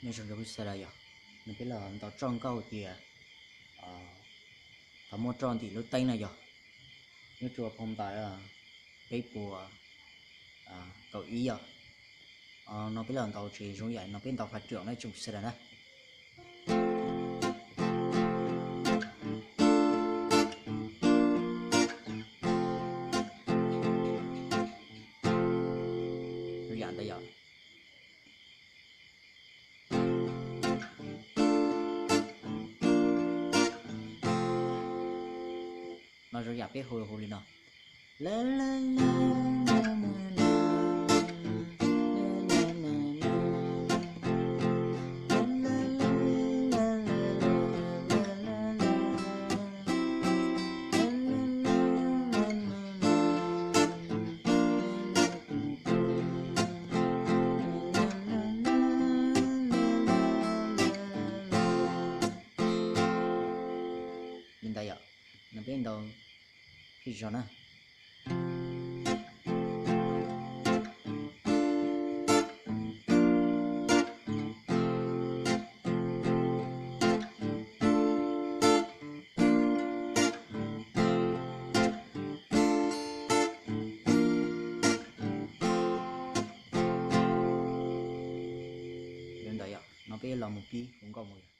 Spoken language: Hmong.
Nyob zoo rau peb sawv daws yog, no peb los ntaus txoj nkauj tias thov muab roj ntim lub teeb no yog, nyob rua phoo ntawv peb puas kaum ib yog. No peb los ntaus tsis zoo yam no peb ntaus phav ruam na tsoom sawv daws na. Yam ntawd yog no zoo yam peb hu hu li no. Li ntawd yom, no peb ntaus phij zog na. Li ntawd yom, no peb los mus pib hu nkauj mus yom.